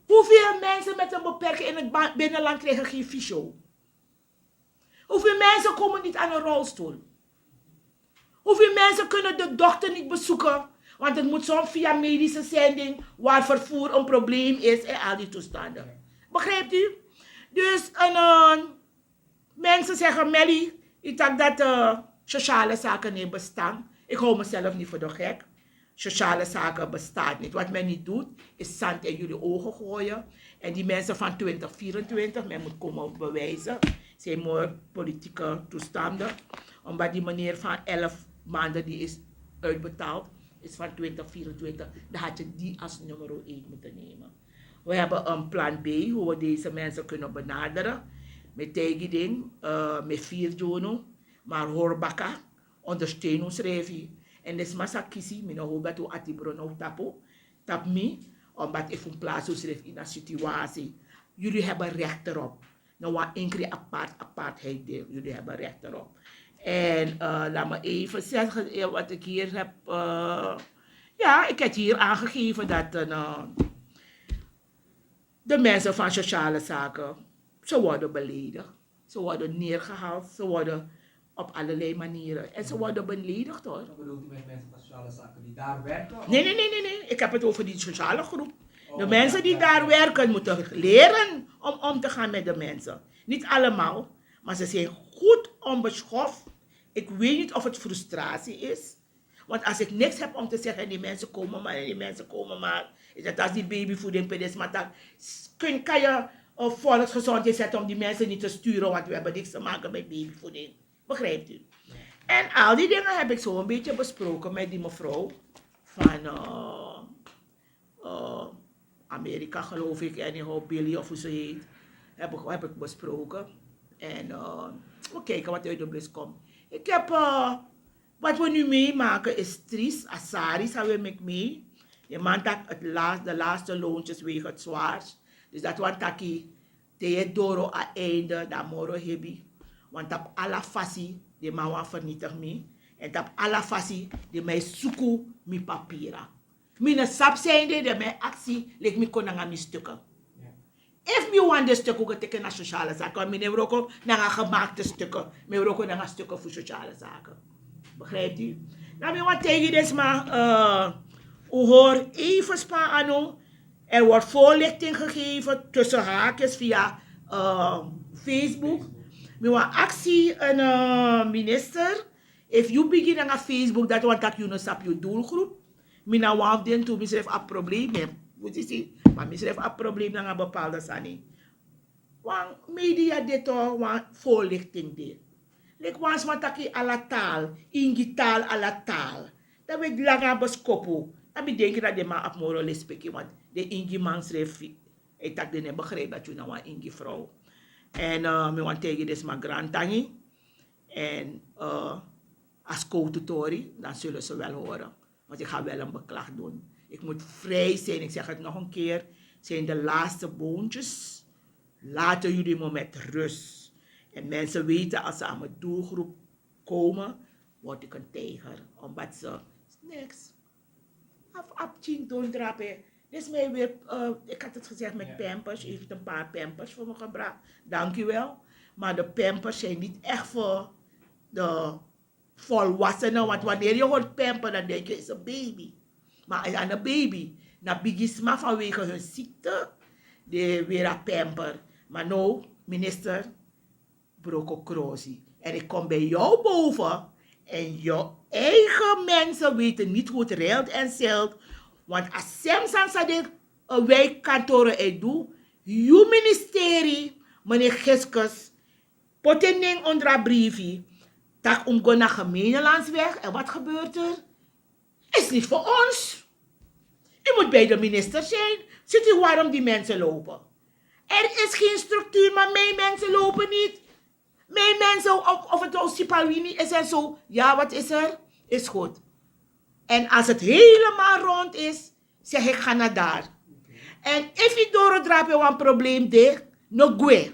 Hoeveel mensen met een beperking in het ba- binnenland krijgen geen fysio? Hoeveel mensen komen niet aan een rolstoel? Hoeveel mensen kunnen de dokter niet bezoeken? Want het moet soms via medische zending, waar vervoer een probleem is en al die toestanden. Begrijpt u? Dus een, eh, mensen zeggen, Melly, u dacht dat eh, sociale zaken niet bestaan. Ik hou mezelf niet voor de gek. Sociale zaken bestaat niet. Wat men niet doet, is zand in jullie ogen gooien. En die mensen van twintig vierentwintig, men moet komen bewijzen, zijn meer politieke toestanden. Omdat die meneer van elf maanden die is uitbetaald, is van twintig vierentwintig. Dan had je die als nummer één moeten nemen. We hebben een plan B, hoe we deze mensen kunnen benaderen. Met Tijgiding, eh, met Virjono, maar Horbaka, ondersteun onsrefi. En de sma sa kisi, mi no hoop dat u ati bron no tapu, tap mi, omdat ik een plaats onsrefi in een situatie. Jullie hebben recht erop. No wan enkele apart, apartheid deel. Jullie hebben recht erop. En eh, laat me even zeggen eh, wat ik hier heb. Eh, ja, ik heb hier aangegeven dat eh, de mensen van sociale zaken, ze worden beledigd. Ze worden neergehaald. Ze worden op allerlei manieren. En ze worden beledigd, hoor. Wat bedoelt u met mensen van sociale zaken die daar werken? Nee, nee, nee, nee, nee. Ik heb het over die sociale groep. De mensen die daar werken moeten leren om om te gaan met de mensen. Niet allemaal, maar ze zijn goed onbeschoft. Ik weet niet of het frustratie is. Want als ik niks heb om te zeggen en die mensen komen maar en die mensen komen maar. Is het als die babyvoeding pedesma tak. Kun, kan je eh, volksgezondheid zetten om die mensen niet te sturen, want we hebben niks te maken met babyvoeding. Begrijpt u? En al die dingen heb ik zo een beetje besproken met die mevrouw van eh, eh, Amerika, geloof ik, en in Billy of hoe ze heet, heb ik, heb ik besproken. En eh, we kijken wat uit de bus komt. Ik heb, eh, wat we nu meemaken is triest. Asari sa we met mee. De man dat het laatste, de laatste loontjes wegen het zwaars. Dus dat want taki te doro a einde, dan moro hebi. Want op alle fasi, de man wan vernietig mi. En op alle fasi, de man suku mi papira. Mi no sabi san de, de man aksi, leki mi kon nanga mi stukken. Efu mi wan de stukken go teken na sociale zaken, want mi no e wroko nanga gemaakte stukken. Mi e wroko nanga stukken voor sociale zaken. Begrijpt u? Dan mi wan tegen deze man, eh, u hoort even span aan u. Er wordt voorlichting gegeven tussen haakjes via eh, Facebook. Mi wan aksi een eh, minister. Efu yu bigin nanga Facebook, dat want dat yu no sabi yu doelgroep. Mi na wan of den tu, mi srefi abi probleem. Fu sisi, ma mi srefi abi probleem nanga bepaalde sani. Wan media de toch, wan voorlichting de. Leki wan sma taki ala taal, ingi taal, ala taal. Dan we langa beskopu. Dan mi denki dat de man abi moro lespeki, want de ingi man srefi, hij taki de no e begrijp dat yu na wan ingi vrouw. En eh, mi wan tegen deze man grantangi. En eh, als koude tori, dan zullen ze wel horen. Want ik ga wel een beklag doen. Ik moet vrij zijn, ik zeg het nog een keer. Zijn de laatste boontjes. Laten jullie me met rust. En mensen weten, als ze aan mijn doelgroep komen, word ik een tijger, omdat ze niks. Af, af, tien ton drape. Dus mij weer, eh, ik had het gezegd met pampers. U heeft een paar pampers voor me gebracht. Dank u wel. Maar de pampers zijn niet echt voor de volwassenen. Want wanneer je hoort pamper, dan denk je, is een baby. Maar is aan een baby. Na bigisma vanwege hun ziekte, die weer aan pamper. Maar nou, minister, broko krosi. En ik kom bij jou boven. En jouw eigen mensen weten niet hoe het reilt en zeilt. Want als Samson Sadik een wijkkantoren uit doet, uw ministerie, meneer Giskes, poti en nen ondra briefi, tak un go na gemeenelandsweg. En wat gebeurt er? Is niet voor ons. U moet bij de minister zijn. Ziet u waarom die mensen lopen? Er is geen structuur, maar mijn mensen lopen niet. Mijn mensen, of, of het nou Sipawini is en zo. Ja, wat is er? Is goed. En als het helemaal rond is, zeg ik: ga naar daar. En if you doro drape wan probleem de, no gwe.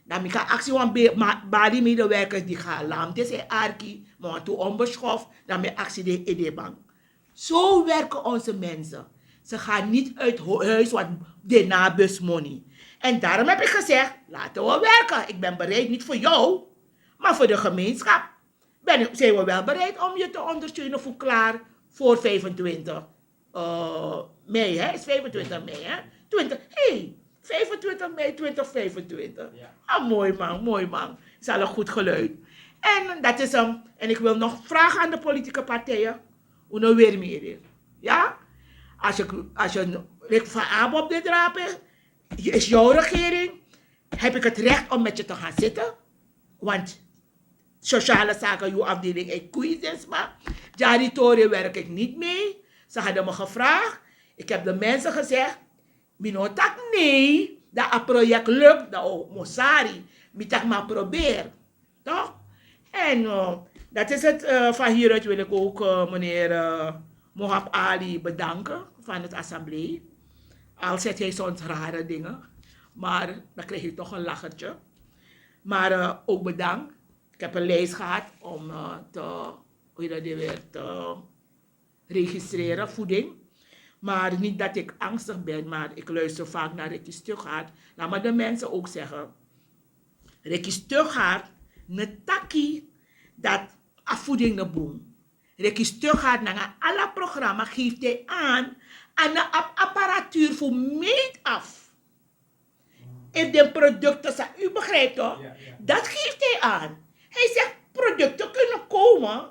Dan mi kan aksi wan be- ma- bali medewerkers die gaan lamte zijn arki, maar want onbeschoft, dan mi aksi de edebank. Zo werken onze mensen. Ze gaan niet uit huis, want de nabus money. En daarom heb ik gezegd: laten we werken. Ik ben bereid, niet voor jou, maar voor de gemeenschap ben, zijn we wel bereid om je te ondersteunen voor klaar voor vijfentwintig mei, hè? Is vijfentwintig mei, hè? Twintig, hey, vijfentwintig mei twintig vijfentwintig. Ah, mooi man, mooi man. Is al een goed geluid. En dat is hem. En ik wil nog vragen aan de politieke partijen. Uno weer meer in. Ja? Als je, als je, ik van Abu op dit rapen, is jouw regering, heb ik het recht om met je te gaan zitten? Want sociale zaken, uw afdeling, ik koei sinds maar. Jaritori werk ik niet mee. Ze hadden me gevraagd. Ik heb de mensen gezegd: mi no tak nee, dat a project lukt, dat o mosari. Mi tak maar probeer. Toch? En uh, dat is het. Uh, van hieruit wil ik ook uh, meneer uh, Mohab Ali bedanken van het assemblee. Al zegt hij soms rare dingen, maar dan krijg je toch een lachertje. Maar uh, ook bedankt. Ik heb een lijst gehad om uh, te, hoe je dat weer, te registreren, voeding. Maar niet dat ik angstig ben, maar ik luister vaak naar Ricky Stugart. Laat maar de mensen ook zeggen: Ricky Stugart, ne taki dat a voeding ne boem. Ricky Stugart, nanga ala programma geeft hij aan, aan de ap- apparatuur voor meet af. Heeft den producten, sa- u begrijpt toch? Dat geeft hij aan. Hij zegt: producten kunnen komen,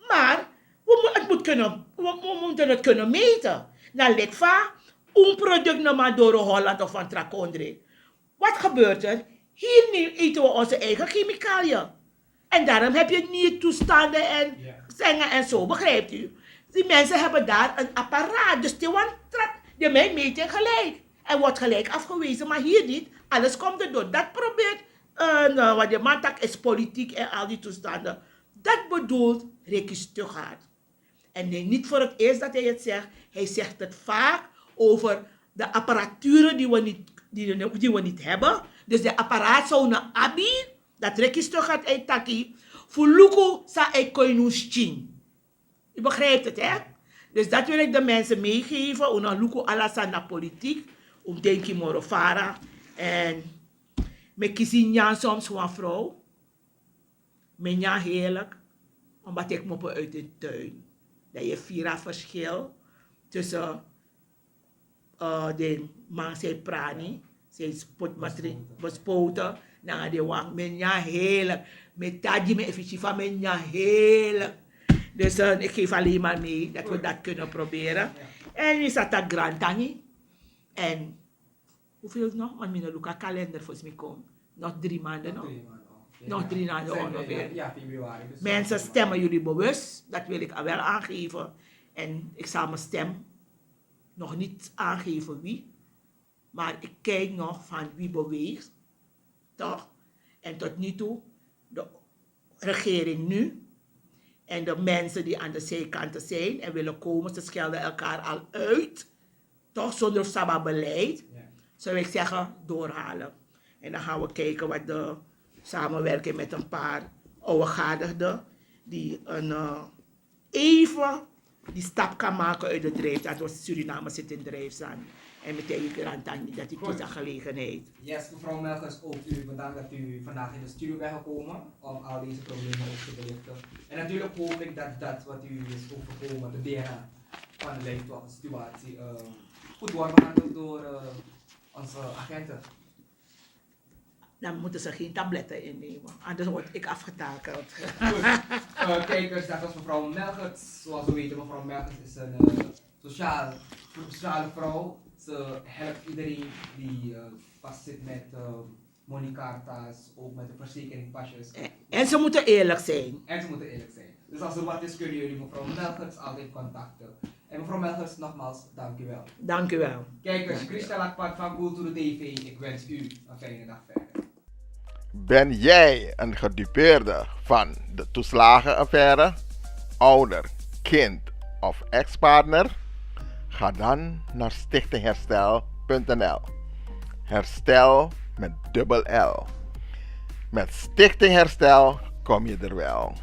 maar we, mo- het moet kunnen, we, we moeten het kunnen meten. Dan ligt van een product naar Maduro, Holland of van Trakondre. Wat gebeurt er? Hier nu eten we onze eigen chemicaliën. En daarom heb je niet toestanden en zengen en zo, begrijpt u? Die mensen hebben daar een apparaat. Dus die want trak, die mij meet en gelijk. En wordt gelijk afgewezen, maar hier niet. Alles komt erdoor. Dat probeert uh, wat de man tak is politiek en al die toestanden. Dat bedoelt Ricky Stugart. En nee, niet voor het eerst dat hij het zegt. Hij zegt het vaak over de apparaturen die we niet, die, die we niet hebben. Dus de apparaat zou na abi, dat Ricky Stugart uit taki, voor luku sa uit koinustin. U begrijpt het, hè? Dus dat wil ik de mensen meegeven. Una luku ala sani na politiek. Un denki moro fara. En mi kisi nyan soms wan vrouw. Mi nyan heerlijk. Omdat ik mop uit de tuin. Dan je vira verschil tussen uh, den man sei prani, sei spot matri bespoten nanga den wan. Mi nyan heerlijk. Mi tagi mi efisi fa mi nyan heerlijk. Dus uh, ik geef alleen maar mee dat we dat kunnen proberen. En mi sa taki grantangi. En hoeveel nog? Want mi no luku a kalender, volgens mij komt nog drie maanden nog. Nog drie maanden ongeveer. Mensen, stemmen jullie bewust, dat wil ik wel aangeven. En ik zal mijn stem nog niet aangeven wie. Maar ik kijk nog van wie beweegt. Toch? En tot nu toe, de regering nu en de mensen die aan de zijkanten zijn en willen komen, ze schelden elkaar al uit. Toch, zonder saba beleid. Zou ik zeggen, doorhalen. En dan gaan we kijken wat de samenwerking met een paar oude gadigden die een, eh, even die stap kan maken uit de drijfzand. Want Suriname zit in drijfzand. En met die grant aan dat ik kies aan gelegenheid. Yes, mevrouw Melgers, ook u bedankt dat u vandaag in de studio bent gekomen om al deze problemen ook te belichten. En natuurlijk hoop ik dat dat wat u is overkomen, de D N A van de lijfwachtensituatie, eh, goed wordt behandeld door, eh, onze agenten. Dan moeten ze geen tabletten innemen, anders word ik afgetakeld. Goed. Eh, kijkers, dat was mevrouw Melgert. Zoals we weten, mevrouw Melgert is een, eh, sociaal, sociale vrouw. Ze helpt iedereen die, eh, vast zit met, eh, moneykartas, ook met de verzekeringpasjes. En, en ze moeten eerlijk zijn. En ze moeten eerlijk zijn. Dus als er wat is, kunnen jullie mevrouw Melgert altijd contacten. En mevrouw Melgers, nogmaals, dank u wel. Dank u wel. Kijkers, Christian Lakpat van Cultuur T V, ik wens u een fijne dag verder. Ben jij een gedupeerde van de toeslagenaffaire? Ouder, kind of ex-partner? Ga dan naar stichting herstel punt n l. Herstel met dubbel L. Met Stichting Herstel kom je er wel.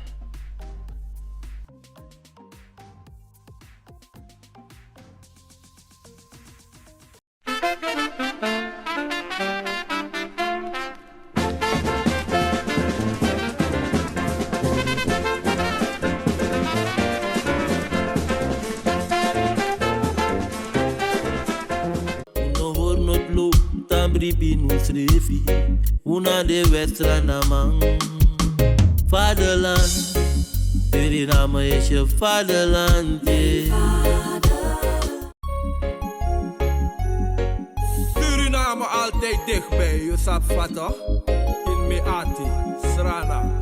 Un no hori noti lo, tan bribi na unsrefi. Un na den wèt Srananman. Vaderland, Suriname is je vaderland, yeah. Suriname altijd dichtbij, yu sabi fa toch? In mi ati, Srana.